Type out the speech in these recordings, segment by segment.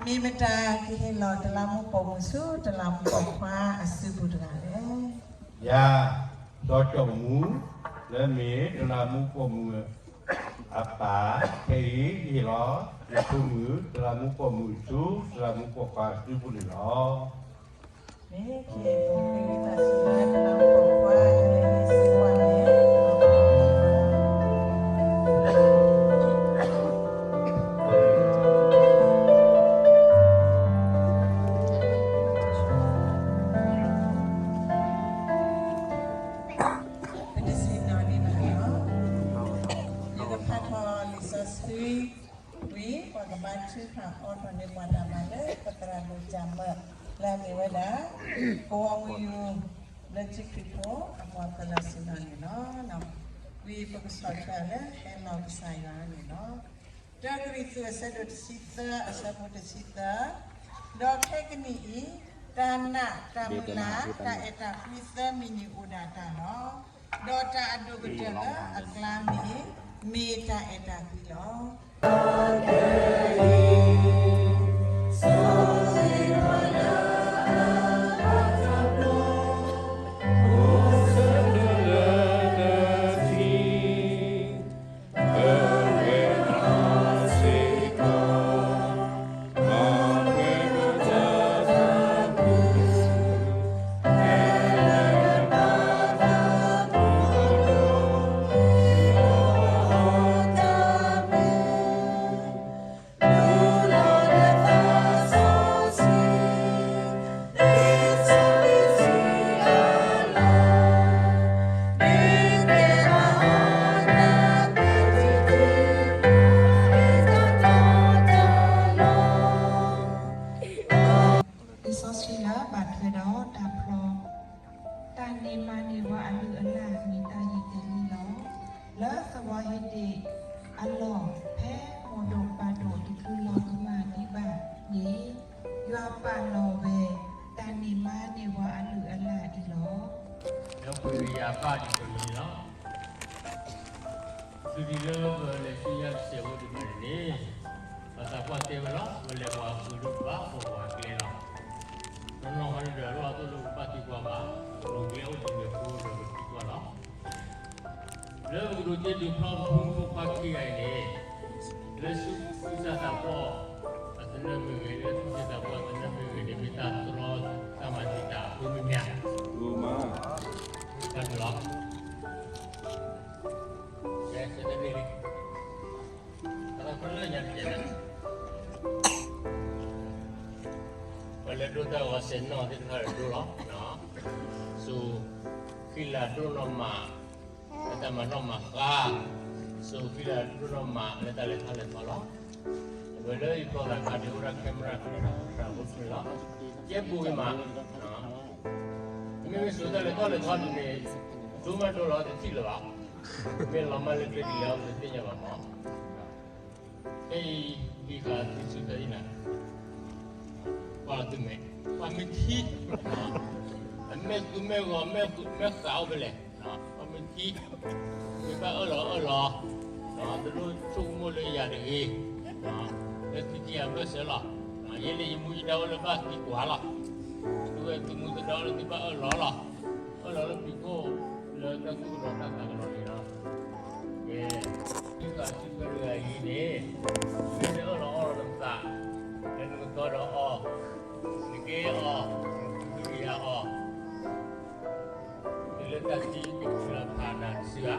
မ့ၢ်မတၤကဟ့ၣ်လီၤတလးမူးပိာ်မုၣ်ဆူတလးမူးပိာ်ခွါအစုပူၤတဂၤလဲၣ်. ယၤ, စီၤကၠီၣ်မူး, လၢမ့ၢ်တလးမူးပိာ်မုၣ်အပၢ်, ခဲအံၤယဟ့ၣ်လီၤယဖိမုၣ်တလးမူးပိာ်မုၣ်ဆူတလးမူးပိာ်ခွါအစုပူၤန့ၣ်လီၤ. မ့ၢ်ခ့ၣ်ပိာ်ခွါတလးမူးပိာ်ခွါ အလဲၤဟ့ၣ်စ့ၢ်ကီးန့ၣ် ပတဆ့ၣ်နီၤန့ၢ်ဘၣ်လီၤ. ယကဖးထီၣ်လံာ်စီဆှံဝံၤ ပှၤကဘါထုကဖၣ်အိးထီၣ်န့ၢ်ပှၤတၢ်မၤလၢပသရၣ်ဒိၣ်တၢ်မၢ လၢအမ့ၢ်ဝဲဒၣ် ကဝီၤမုၢ်ယူၤ လၢထံခရံာ်ဖိအပှၤကလၢာ်စ့ၢ်ကီးန့ၣ်လီၤ. ဝံၤပကဆီၣ်ထွဲလၢဟဲလီၤကစၢ်ယွၤန့ၣ်လီၤ. တၢကရံၣ်သူးအဆၢဒိၣ်တဆံသၢ အဆၢဖိတဆံသၢ, ဒီးခဲကနံၣ်အံၤ တၢ်နာ်တၢ်မုၢ်လၢ် တၢ်အဲၣ်တၢ်ကွံသၢမံၤန့ၣ်အိၣ်ဒၣ်တၢ်လီၤ. ဒီးတၢ်အဒိၣ်ကတၢၢ်လၢအကျါန့ၣ် မ့ၢ်တၢ်အဲၣ်တၢ်ကွံလီၤ. လံာ်စီဆှံလၢဘၣ်ထွဲဒီးတၢ်ဖျီ တၢ်န့ၢ်မၤန့ၢ်ဝဲအလုၢ်အလၢ် မ့ၢ်တၢ်ယံာ်တ့ၢ်လံလီၤ. လၢသဝီဟ့းဒ့ၣ်အလီၢ် ဖဲမိၢ်ဒိၣ်ပၢ်ဒိၣ်တဖုလီၤကမၢ်ဒံးဘၣ်န့ၣ် ယွၤပာ်လီၤဝဲ တၢ်န့ၢ်မၤန့ၢ်ဝဲအလုၢ်အလၢ်အံၤလီၤ. ဒီပုၢ်ဝဲၢ်ယၤပၢ်ဒ်သိးန့ၣ်လီၤ. တုၤဒ်လၢပလဲၤဆူညါတစဲးဖိဒံးဘၣ်န့ၣ်န့ၣ် ပသးပှၢ်တဲဝဲလီၤ ပလဲၤပှၤအပူၤဒိၣ်ဘၣ် ပပှၤကျဲလီၤ. နီၢ်နီၢ်ဟီန့ၣ်ဒီး လီၢ်သိၣ်လိပဘၣ်သံကွၢ်ဘၣ် ပကျဲအိၣ်တမံၤဖိဒီးပသံကွၢ်လီၤ. လၢပကဒိးက့ၤဒုးဖျီပဖိမုၣ်ဖိခွါခံဂၤအံၤန့ၣ် လၢဆူသူၣ်စၢ်သးဘီၣ်အသနၢၣ်မ့ၢ်ဂ့ၤ လၢသူၣ်စၢ်သးဘီၣ်အသနၢၣ်မ့ၢ်ဂ့ၤန့ၣ် မ့ၢ်တၢ်တြီတၢ်မၤတံာ်တာ်အဃိမ့ၢ်မ့ၢ်ဧါ. တၢ်တလီၤ ကဲ ဆၢတန့ၢ်လံ တၢ်လၢညါတကဲး ပလဲၤဒိတၢ်ဂီၤဆဲးနီၣ်သ့ၣ်တဖၣ်ဒီးဒိလီၤ. စိၤဃံလၤဒိၣ်နီၢ်မး လၢတၢ်မၤနီၣ်မၤဃါ, စိၤဃံလၤဒိၣ်နီၢ်မး လၢတၢ်လဲၤထီၣ်လဲၤထီလီၤ. အဝဲလၢယဖျီသးခါန့ၣ် အိၣ်ဒၣ် camera တၢ်အိၣ်ဖှိၣ်န့ၣ်လီၤ. ယဲဘူးဂ့ၤမး မ့မ့ၢ်စိၤတၢ်လဲၤထီၣ်လဲၤထီဒ်န့ၣ် ဒိမးဒိလီၤတထံၣ်လၢၤဘၣ်. မ့ၢ်လီၤမၢ်လၢကျဲဒ်လဲၣ် ပတသ့ၣ်ညါဘၣ်မး. ခဲအံၤ ဟံးဃာ်သုစုဖဲအံၤနၤ, ပှၤသုမဲာ်, ပှၤမ့ၢ်ထံ, အမဲာ်သူမဲာ်ဂီၤ မဲာ်ဃးအိၣ်ဖဲလဲၣ်, ပှၤမ့ၢ်ထံ, မ့ၢ်ဘၣ်အၢၣ်လီၤအၢၣ်လီၤ, တလိၣ်ဆိကမိၣ်လၢယၤတဂ့ၤ, လၢသုကယၤဘၢၣ်စၢၤလီၤ. ယဲန့ၣ်ယမူယဒါအိၣ်လၢဘၣ်သံကွၢ်လီၤ. သုဝဲသုမူသဒါအိၣ်လၢသုဘၣ်အၢၣ်လီၤလီၤ. အၢၣ်လီၤလၢဖံးခိၣ် လၢတၢ်သူၣ်ကလီၤတၢ်သးကလီၤန့ၣ်လီၤ. ကဲ, သုသးစုဖဲတဂၤအံၤန့ၣ်, မ့ၢ်နအၢၣ်လီၤအီလီၤနသး, လၢနကသီဒီးအီၤ, နကဲအီၤ, နကဒုးကယၤအီၤ, တုၤလၢတၢ်သံကဖုလီၤဖးနၤတစုဧါ.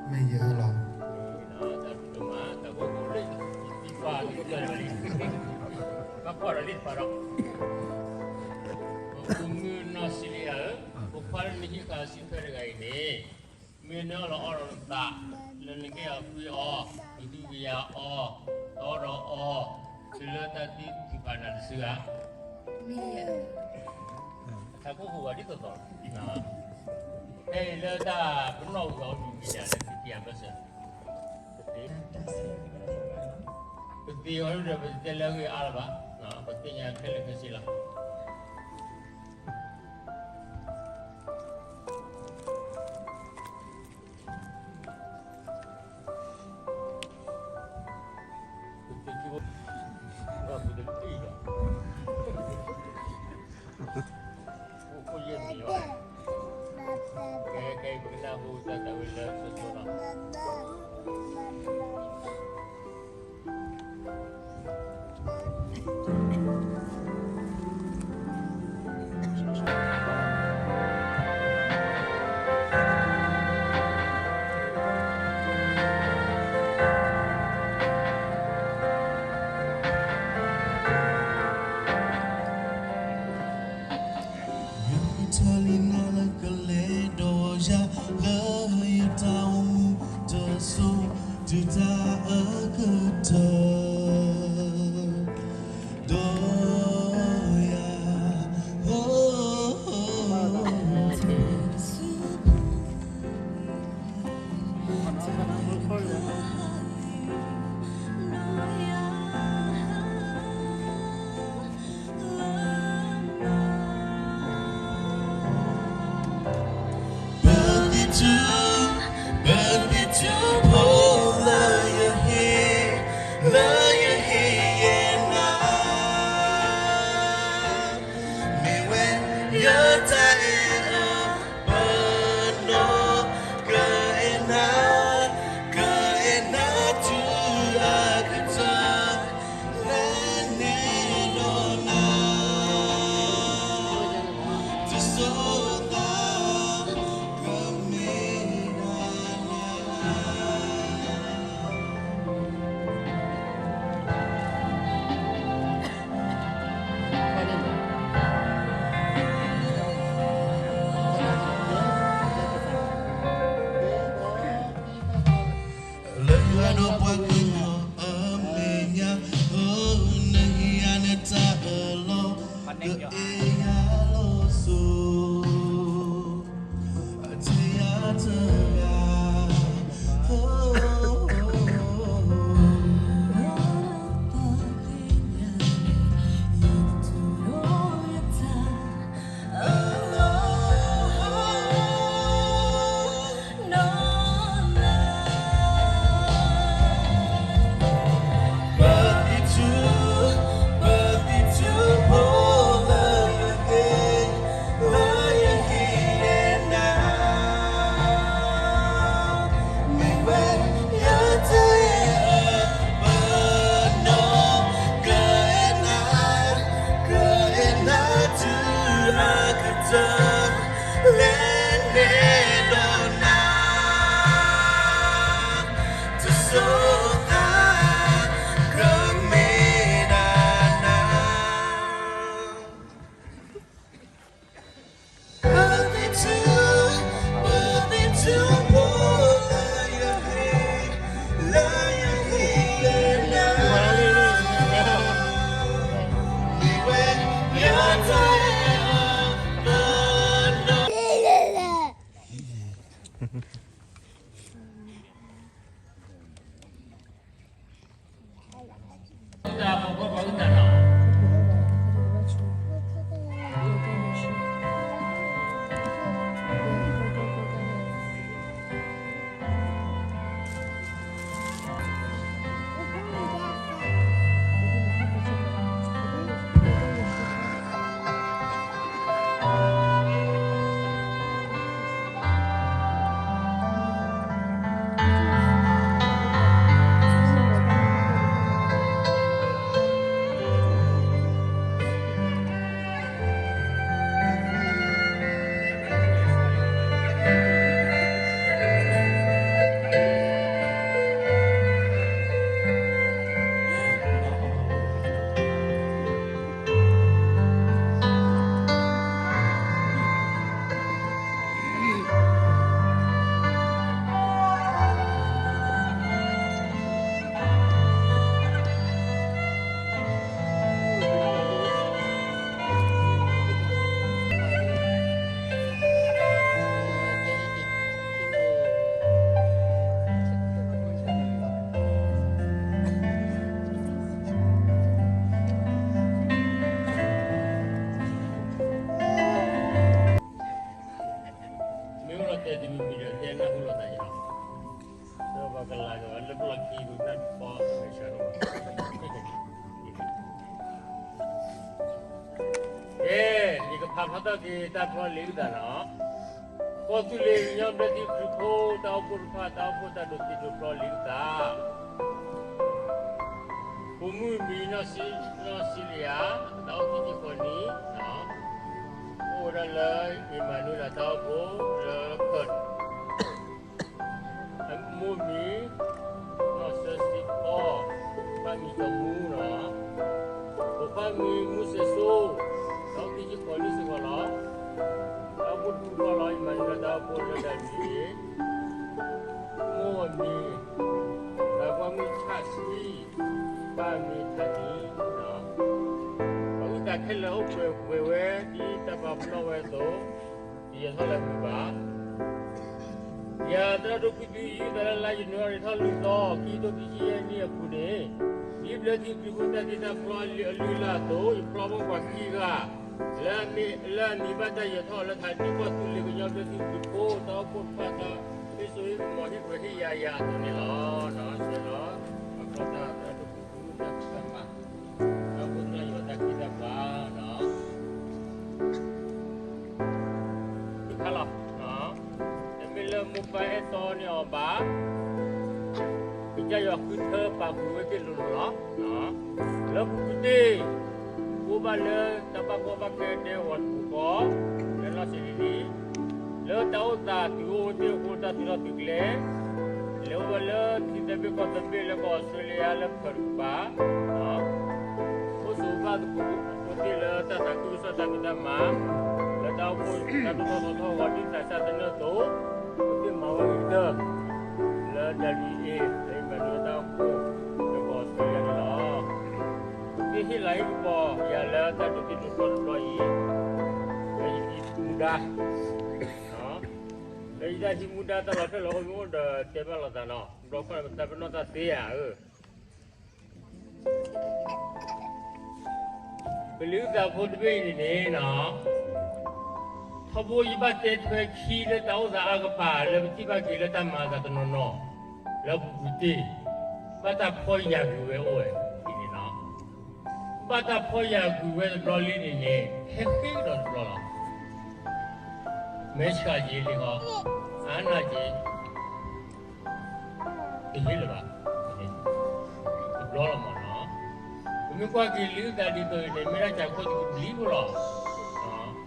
မ့ၢ်ယအၢၣ်လီၤ. တၢ်ဒိၣ်မး တၢ်ကိၢ်ကိၢ်လၢယသံကွၢ်လံ, ဘၣ်ကွၢ်ဒီးလံတဖၣ်ဒီး, ပမုၢ်နီၢ်စံလံယၤဧၢ, ပခွါလၢနဟံးဃာ်စုဖဲတဂၤအံၤန့ၣ်, မ့ၢ်နအၢၣ်လီၤအီလီၤနသး, လၢနကဲအီၤကွံအီၤ, နဒုးကယၤအီၤ, သီဒီးအီၤ, တုၤလၢတၢ်သံကဖုဖးနၤတစုဧါ. မ့ၢ်ယအၢၣ်လီၤ. တၢ်ကိၢ်ကိၢ်ဝဲဒ်သိးသိးလီၤ. ဖဲအံၤလၢတၢ်ပနီၣ်ဝံၤအီၤဒုးကယၤလၢသုကယၤဘၢၣ်စၢၤ, ပသ့အီၤဒီးပတတဲလၢအဂ့ၢ်အါလၢၤဘၣ်, ပသ့ၣ်ညါခဲလၢာ်ခဲဆ့လီၤ. ပသ့ၣ်ညါ, ပသ့ၣ်ညါ တၢ်ဟူတၢ်သးဝံၣ်လၢစိၤစိၤလီၤ. ယထံၣ်လံနၤလၢကလဲၤဒီးယၤလၢယတၢ်အိၣ်မူတစိၤ တုၤတၢ်အကတၢၢ် ဒီးယၤ ဘၢသ့ၣ်ထူ, ဘၢသ့ၣ်ထူဖိလၢယဟ့ၣ်, လၢယဟ့ၣ်ယဲနၤ, မ့ၢ်ဝဲယတၢ်အဲၣ်အပနီၣ်, ကအဲၣ်နၤ, ကအဲၣ်နၤတုၤအကတၢၢ် လဲၤန့ၢ်ဒီးနၤ တစိၤသး ကမ့ၢ်ဒၣ်နၤ. လၢယွၤဒီးပှၤကညီအမဲာ်ညါ, နဟ့ၣ်ယၤနတၢ်အၢၣ်လီၤ, ကအဲၣ်ယၤလီၤစိၤ, အတဲယၤတဂၤ ဘၢသ့ၣ်ထူ, ဘၢသ့ၣ်ထူဖိလၢယဟ့ၣ်, လၢယဟ့ၣ်ယဲနၤ, မ့ၢ်ဝဲယတၢ်အဲၣ်အပနီၣ်, ကအဲၣ်နၤ, ကအဲၣ်နၤတုၤအကတၢၢ် လဲၤန့ၢ်ဒီးနၤ တစိၤသး ကမ့ၢ်ဒၣ်နၤ. ဘၢသ့ၣ်ထူ, ဘၢသ့ၣ်ထူဖိလၢယဟ့ၣ်, လၢယဟ့ၣ်ယဲနၤ, မ့ၢ်ဝဲယတၢ်အဲၣ်အပနီၣ်. မ့ၢ်အိၣ်လီၤတဲာ်တမံၤမံၤဒီး တဲနၢ်ဟူလိာ်သးယၤ, ဒီးပှၤကလၤကလၢပျၢၢ်ခံပူၤ တၢ်တပီအဝဲဆှၢလီၤ. ကဲ, ယကဖးဖျါထီၣ်က့ၤတၢ်ဖျီလံာ်အုၣ်သးလီၤ. ကီၢ်သူလ့ၤကညီဘျၢထံခရံာ်ဖိ တၢ်အိၣ်ဖှိၣ်တဖၣ် တၢ်အိၣ်ဖှိၣ်တၢ်ဒိးသံဒိးကျီလံာ်အသး, ပိာ်မုၣ်မံၤနီၢ်စံလယၤ တၢ်အိၣ်ခံဆံဃိးနံၣ်, အိၣ်ဝဲဒၣ်လၢအ့မၤနူၤအ့လးတၢ်အိၣ်ဖှိၣ်လၢ အမိၢ်မံၤ နီၢ်စၢစံဖီ, ပၢ်မံၤစီၤမူနီၤ, ပိာ်ခွါမံၤမူစဲးစိ, တၢ်အိၣ်ခံဆံဃိးနံၣ်စ့ၢ်ကီးလီၤ. တၢ်အိၣ်ဖှိၣ်တဖုဃီလီၤ အ့မၤနူၤအ့လးတၢ်အိၣ်ဖှိၣ်လၢဒၤဝံးအ့, မိၢ်မံၤ ပၢ်ကွၢ်မုၣ်ဆၣ်ဆှံ, ပၢ်မံၤထးနံၤ, ပှၤအုၣ်သးခဲလၢာ်အိၣ်ပှဲၤဝဲဒ်တၢ်ပာ်ပနီၣ်ဝဲအသိး, ယဲၤထီၣ်လၢအပူၤဘၣ်. ယၤသရၣ်ဒိၣ်ဖုဒူယုၢ်သးလၢလါယနူၤအါရံၤထီၣ်လွံၢ်သီ ခံကထိခံဆံယဲၢ်နံၣ်အပူၤန့ၣ်, ဒ်ဘျၢထံခရံာ်ဖိတၢ်တ့တၢ်ဖျီအလုၢ်အလၢ်အသိး ယဖျီဘၣ်ပှၤခံဂၤ လၢအမံၤဘၣ်တၢ်ယဲၤထီၣ်လၢထးဒ် ကီၢ်သူလ့ၤကညီဘျၢထံခရံာ်ဖိ တၢ်အိၣ်ဖှိၣ်တဖၣ် တၢ်ဟ့ၣ်စိဟ့ၣ်ကမီၤဟ့ၣ်ပှဲၤဟ့ၣ်ယာ်ယၤအသိးန့ၣ်လီၤ. ဆဲးလီၤ ပှၤဖျီတၢ်သရၣ်ဒိၣ်ဖုဒူတၢ်ဖံးတၢ်မၤ တၢ်အိၣ်ဖှိၣ်တၢ်ယွၤတၢ်ခံးတၢ်ပှၤနီၤ, တခါလီၤ, တမ့ၢ်လၢမိၢ်ပၢ်အဲၣ်တီန့ၢ်အီၤဘၣ်, ကစၢ်ယွၤဃုထၢပာ်ဃုာ်ဝဲသ့ၣ်လိၤလိၤလီၤ. လၢပူၤကွံာ်သ့ၣ် အိၣ်ဘၣ်လၢတၢ်ဘၣ်ကီဘၣ်ခဲဒဲကဝီၤတပူၤဃီ, လၢလီၢ်စ့လံလံ, လၢတၢ်အိၣ်သးတုၤအိၣ်ဝဲသ့ၣ်အဃိ တၢ်သုးထီၣ်သုးကျဲ, လဲၤအိၣ်ဝဲလၢထံသဘ့ၣ်ကီၢ်သဘ့ၣ်လၢကီၢ်အီစထြ့လယါလၢဖၢးတကပၤ, အိၣ်ဆိးဘၣ်သကိးအဝဲသ့ၣ်လၢတၢ်သးခုကစီၣ်တၢ်ဖံးတၢ်မၤ, လၢတၢ်အိၣ်ဖှိၣ်တၢ်ဒိၣ်ထီၣ်ထီထီၣ်အဂီၢ် ဒ်သးစၢ်သနၢၣ်အသိး, အဝဲသ့ၣ်မၤဝဲဂ့ၤကတၢၢ် လၢဒၤဝံးအ့ လၢအ့မၤနူၤအ့လးတၢ်အိၣ်ဖှိၣ် လၢကီၢ်အီစထြ့လယါန့ၣ်လီၤ. သုဟ့ၣ်လၤဟ့ၣ်ကပီၤယၤလၢတၢ်ဒိးသံဒိးကျီတဘျီအံၤ, လၢယဟံးမူဒါ, လၢယတၢ်ဟံးမူဒါတၢ်လီၤဖျဲၣ်လီၤအိၣ်မ့ၢ်အိၣ်ဒီးတဲဘၣ်လိာ်သးနီၤ, ဘျီခီန့ၣ် ပသးပ့ၤနီၣ်တၢ်သ့ဧါဧၢ ပလံာ်အုၣ်သးဖိတဘ့ၣ်အံၤန့ၣ်န့ၣ်, ထီဘိယဘၣ်တဲထွဲခံလၢတၢ်အိၣ်သးအါကပၤလၢပထံၣ်ဘၣ်က့ၤလၢတၢ်မၤအသးတနီၤနီၤ, လၢပူၤကွံာ်သ့ၣ်, ဘၣ်တၢ်ဖီၣ်ယာ်ကွံာ်ဝဲအိၣ်ဝဲဒ်န့ၣ်လီၤ. ဘၣ်တၢ်ဖီၣ်ယာ်ကွံာ်ဝဲတဘျီလံန့ၣ်န့ၣ် ဟဲဃ့ကဒီးတဘျီလီၤ. မဲဆှးက့ၤလံဃီ, အါနၢ်က့ၤ တဟ့ၣ်လၢၤဘၣ်, တဘျီလီၤမးနီၤ. ပမ့ၢ်ကွၢ်က့ၤလံာ်အုၣ်သးဒ်သိးအံၤန့ၣ် မ့ၢ်ဒၣ်စှၤခိၣ်တကဘျံးဖိလီၤ. လၢပကညီကီၢ်ကၠီၣ်တဲၣ်ကညီဘျၢထံခရံာ်ဖိစ့ၢ်, အ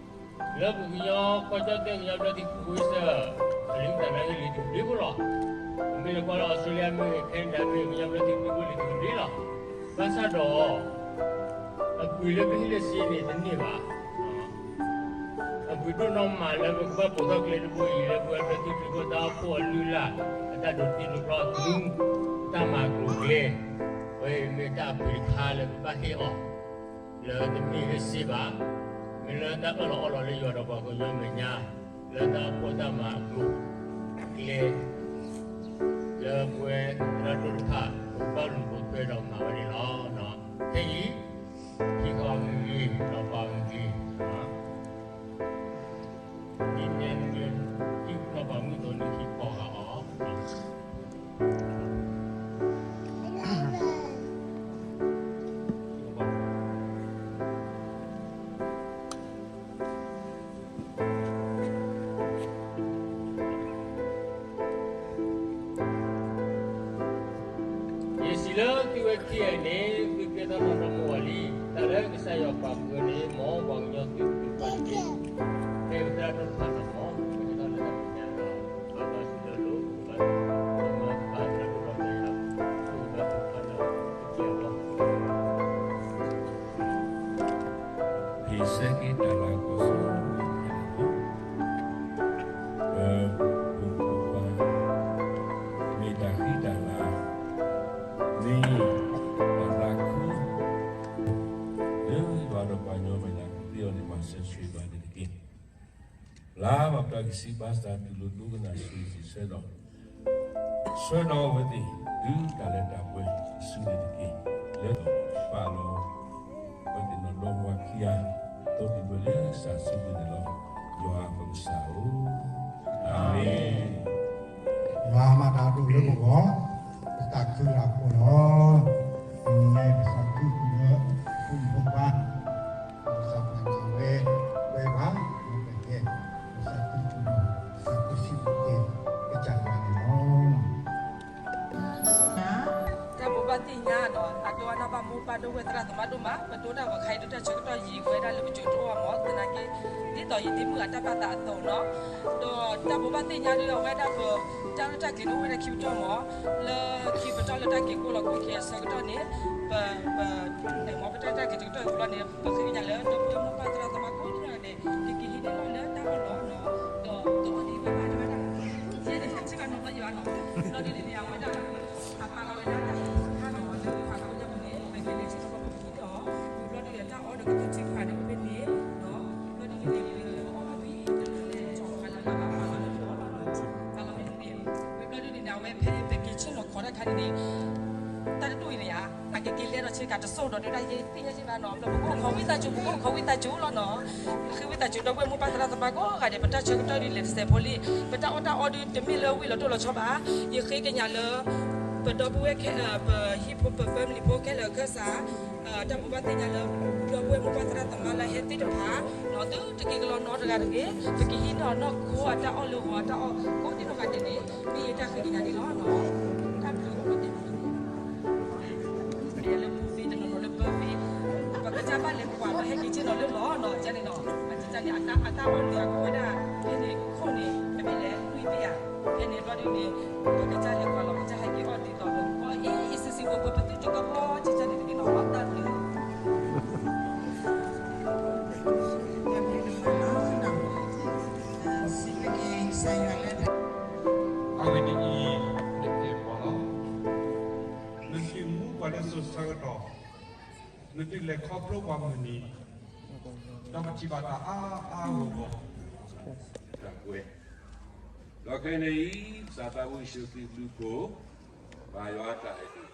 လံာ်အုၣ်သးနာ်က့လံာ်တကဘျံးဖိလီၤ. ပမ့ၢ်လဲၤကွၢ်လၢအီစထြ့လယါမ့ၢ်ဂ့ၤ ခဲနဒၤမ့ၢ်ဂ့ၤ ကညီဘျၢထံခရံာ်ဖိလံာ်တကဘျံးလီၤ. ဘၣ်ဆၣ်ဒီး အပှ့ၤလၢပဟ့ၣ်လၢစ့န့ၣ်တန့ၢ်ဘၣ်. အပှ့ၤဒိၣ်နီၢ်မးလၢပကဘၣ်ပိာ်ထီၣ်ကျဲတဘိအံၤ လၢပဝဲဘျၢထံခရံာ်ဖိတၢ်အိၣ်ဖှိၣ်အလုၢ်အလၢ် အတၢ်ဒိးသံဒိးကျီအကလုၢ်, တၢ်မၤအကျိၤအကျဲ, အဝဲအံၤမ့ၢ်တၢ်အပှ့ၤတခါလၢပဘၣ်ဟ့ၣ်အီၤ လၢတမ့ၢ်လၢစ့ဘၣ်, မ့ၢ်လၢတၢ်အၢၣ်လီၤအီလီၤလၢယွၤဒီးပှၤကညီအမဲာ်ညါ, လၢတၢ်အိၣ်ဖှိၣ်တၢ်မၤအကျိၤအကျဲ လၢပဝဲသရၣ်ဒိၣ်တဖၣ် ပဘၣ်လူၤပိာ်ထွဲဒီးမၤဝဲန့ၣ်လီၤ. ခဲအံၤ ဟံးဃီမ့ၢ်ဂ့ၤ, နီၢ်ပၤမ့ၢ်ဂ့ၤ, ဒ်န့ၣ် ဟံးနီၢ်ပၤမုၣ်သိးန့ၣ် ဟံးဃီဂၤအီၤ ယစံးလၢသုဝဲခံဂၤန့ၣ် သုကဲထီၣ်နီၢ်ဒီမါဝၤလံ. တၢ်လၢကစၢ်ယွၤပာ်ဃုာ်န့ၣ် မ်ပှၤကညီသုကပာ်တက့ၢ်. ဖဲပသရၣ်ဒိၣ်တဖၣ်န့ၣ် မ်ပကဲထီၣ်လၢတၢ်မဲာ်ညါဒီး ဘၣ်တၢ်စံးလၢလိၤ ပကဘၣ်မၤသကိးသရၣ်ဒိၣ်ဒီးပယီၤ ပကဘၣ်ဖးလၢ ဖဲစဲက့တၢ်လၤကပီၤစိၤ ပပူၤပှၤ မ့ၢ်တၢ်ဃံတၢ်လၤ မ့ၢ်တၢ်လၤခု လၢယွၤဒီးပှၤကညီမဲာ်ညါ ကသ့အီၤန့ၣ် မၤစၢၤဆိၣ်ဂ့ၤဘၣ်န့ၣ်တက့ၢ်. လၢဘၣ်ပှၤကစံးဘၣ်စၢ်တုၤလီၤဒိကနၣ်ဆူစံးဆၢဒီး ဆှၢဒီးအဝဲသ့ၣ် တုၤတၢ်လၢတၢ်ပှဲၤအစုန့ၣ်တက့ၢ်. လၢပာ်လီၤ အဝဲသ့ၣ်နီၢ်ဒီမါဝၤခံဂၤ သိးတံၢ်ဘၢလၢကစၢ်အစုပူၤန့ၣ်လီၤ. ယွၤပကစၢ်ဧၢ, အၤမ့ၣ်. ယွၤမၤတၢ်ဒိၣ်လၢပဂီၢ်, ပတၢ်ခုၣ်လၢအဃိလီၤ. မ့ၢ်ကစၢ်ခရံာ်လၢအဖိမုၣ်ဖိခွါ, ကစၢ်ပှၤနာ်ဝဲ, ဝဲဘၣ်, ဒီးပဟဲ, ကစၢ်ခရံာ်လၢအဃိလီၤ. သ့ၣ်ညါဒီး အဒိအနၢ်ဘၣ်မိၢ်ပၢ်ဒိၣ်ဝဲၢ်သရၣ်သမါဒိၣ်မး, ပဒိတၢ်ဂီၤခါအံၤ ဒိၣ်တၢ်ဆၢကတီၢ်ယံာ်ဝဲဒၣ်လၢပစိၤတအိၣ်အါမး, သနာ်က့ ဒ်သိးယဒ့မုၣ်အတၢ်ဘၣ်သးအသိးနီၤ, ဒီးတၢ်ဘိးဘၣ်သ့ၣ်ညါဒ်အဝဲဒၣ်ပ တၢ်ရဲၣ်တၢ်ကျဲၤဒိၣ်ဝဲဒၣ်ခံပတီၢ်မး, လၢခံပတီၢ်လၢတၢ်က့ၤကိၢ်လီၤကိၢ်ခံအဆၢကတီၢ်န့ၣ် ပ ပ မ့ၢ်ပတၢ်ရဲၣ်တၢ်ကျဲၤတကတီၢ်အံၤဘျီန့ၣ် ပဃ့ကညးလၢဒီပုၢ်ဝဲၢ်မိၢ်ပၢ်သရၣ်သမါကိးဂၤဒဲး ကက့ၤဟံးန့ၢ်လီၤလၢတၢ်အၢၣ်လီၤနီၤ, ဒီးတအီၣ်ဒံးဘၣ်ဘၣ်တဘၣ်တၢ် ယဲန့ၣ် ဆ့ကၤနီၤဘျီယွၤနီၤ, ဘျီဒ်န့ၣ်န့ၣ် အဝဲဒၣ် အပာ်လီၤဝဲဒၣ်တၢ်ဟ့ၣ်တၢ်နီၤ လၢပှၤကိးညါပူၤန့ၣ် ပကလဲၤဆ့ကၤပကဟံးန့ၢ်အီၤ, ဘျီဒ်န့ၣ် တၢ်အီၣ်ဒီးကသူထံခွါန့ၣ် ဖဲန့ၣ် ဘျီဒ်န့ၣ် ပအီၣ်ဘၣ်ဝံၤ ပလီၤမ့ၢ်န့ၣ် ဘျီဒ်န့ၣ်န့ၣ် အဝဲဖဲပက့ၤဆ့ၣ်နီၤခီတၢ်ခါန့ၣ်န့ၣ် တၢ်တဒူၣ်အံၤန့ၣ်ဧါ, အကက့ၤလဲၤဒီးဆ့ကၤတစိၢ်ဒီး ဒုးတၢ်ယဲသ့ၣ်ညါယဲဘၣ်နီၤ, ပကအိၣ်ခိးဝံသးစူၤပကအိၣ်ခိးဝံသးစူၤလီၤနီၤ, ဃ့ဝံသးစူၤဒီပုၢ်ဝဲၢ်မိၢ်ပၢ်သရၣ်သမါကိးဂၤဒဲး ပတၢ်ဆၢကတီၢ်ဒ်လဲၣ်တစဲးဖိလံ, ပတၢ်အီၣ်တၢ်အီဒုးတမ့ၢ်လၢဝံၤလီၤတိၢ်လီၤဆီဘၣ်, ယဃ့ကညးလၢ ပဒီပုၢ်ဝဲၢ်ခဲ ပဟံၣ်ဖိပ family ဖိခဲလၢာ်အခၢၣ်စး တၢ်ဘိးဘၣ်သ့ၣ်ညါလၢ ဒီပုၢ်ဝဲၢ်မိၢ်ပၢ်သရၣ်သမါလၢဟဲသ့ၣ်တဖၣ် နီၤ သုတက့ၤကလီနီတဂၤတဂ့ၤ, ပကဟံးန့ၢ်အီၤနီၢ်ခိအတၢ်အီၣ်လၢဂီၤအတၢ်အီၣ် ကိးဒံနီၢ်ဂၤဒဲးန့ၣ် မ့ၢ်ယတၢ်ဃ့ကညးန့ၣ်လီၤနီၤ, တၢ်ဘျုးအိၣ်ပှဲၤသ့ၣ်တဖၣ် လၢ birthday တနီၤနီၤလၢ birthday ပကစၢ်ဘၣ်လဲၤကွၢ်လီၤဟဲက့ၤဆ့ၣ်နီၤလၢလီၤနီၤ, ကန့ၣ်နီၤ အကစၢ်န့ၣ် အတၢ်အီၣ်လၢအကဝဲဒၣ် ဖဲန့ၣ်ခိၣ်န့ၣ် တမ့ၢ်လဲၤလွံၢ်ဘ့ၣ်ဧါ, ဖဲန့ၣ်ဘျီဒ်န့ၣ် ပကစၢ်လဲၤကွၢ်လီၤ ကစၢ်ဟဲက့ၤအီၣ်ဒ်သိးလၢ အအံၤအံၤစံးစံးဖိဖိ ပသုတကဘီကစၢ်န့ၣ်တက့ၢ်နီၤ တၢ်ဘျုး အဂ့ၢ်ဒ်အံၤ, နအဲၣ်ပှၤလီၤ. နသုမူပှၤလၢစိၤဆၢကတီၢ်, နသုလဲၤခီဖျိပှၤမုၢ်နံၤ, ဒီးပထံၣ်ဘၣ်တၢ်အါအါဂီၢ်ဂီၢ်, တၢ်ကွဲး, ဒီးခဲအံၤန့ၣ်အံၤ ပကစၢ်သးဘိယ့ၣ်ၡူးခရံာ်အဘျုးအဖှိၣ်, ပၢ်ယွၤအတၢ်အဲၣ်ဒိၣ်,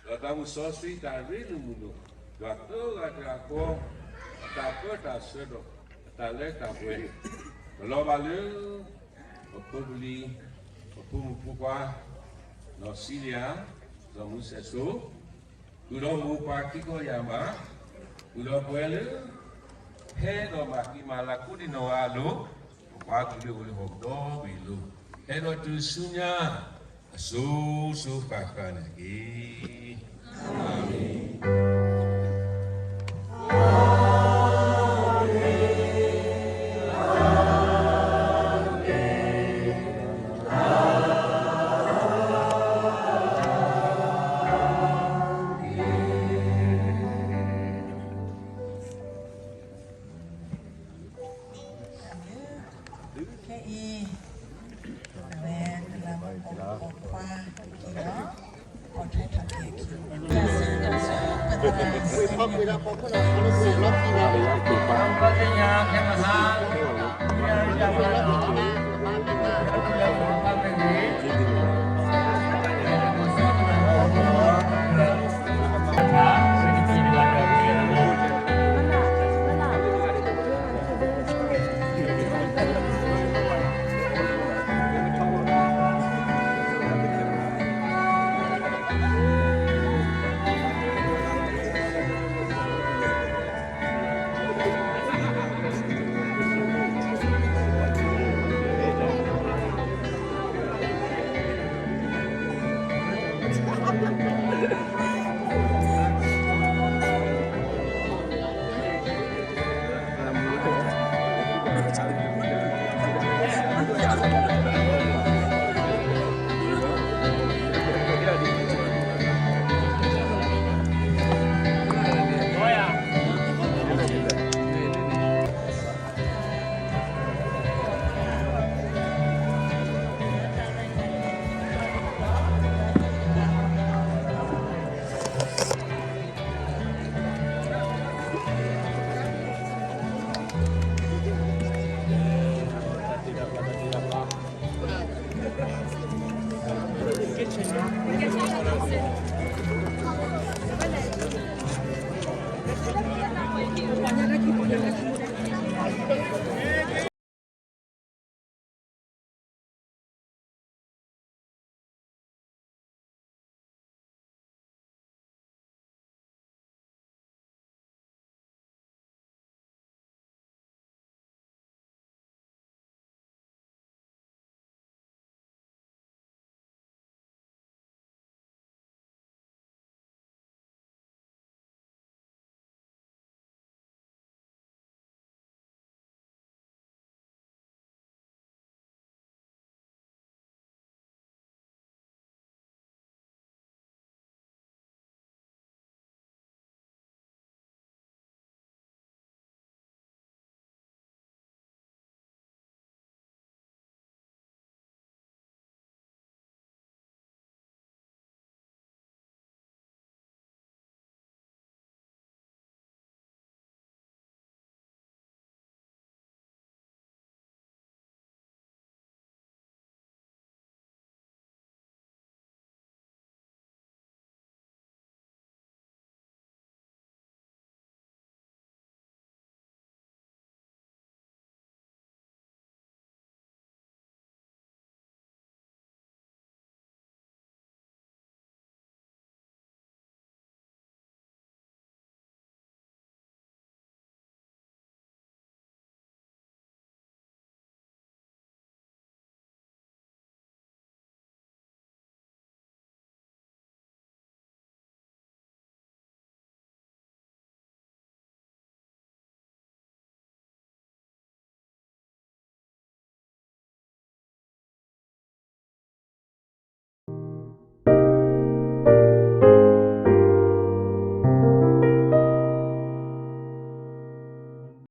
ဒီးသးစီဆှံတၢ်ရ့လိာ်မုာ်လိာ်, ယွၤသၢဂၤတဂၤဃီ, အတၢ်ပၢတၢ်ဆှၢဒီး အတၢ်လၢတၢ်ပှဲၤ, ကလီၤဘၣ်လၢ ပဖိပလံၤ, ပဖိမုၣ်ဖိခွါ, ဒီးစံလယၤ, ဒီးမုၢ်စဲးစိ, ဃုာ်ဒီးမိၢ်ပၢ်ခံကီၢ်ယၤမး, ဃုာ်ဒီးပဝဲလၢ ဟဲဒီးမၤဃံမၤလၤကိးဒံနီၢ်ဂၤအလိၤ, ပပှၤကလုာ်အိၣ်လၢဟီၣ်ခိၣ်ဒီဘ့ၣ်အလိၤ, ဟဲဒီးတုၤဆူညါ အစိၤစိၤဃၣ်ဃၣ်န့ၣ်တက့ၢ်. အၤမ့ၣ်. ခဲအံၤ အဝဲကလၢပိာ်ခွါက့ၤလီၤ, ပိာ်ထွဲထီၣ်က့ၤအခံ, ပသရၣ်စံး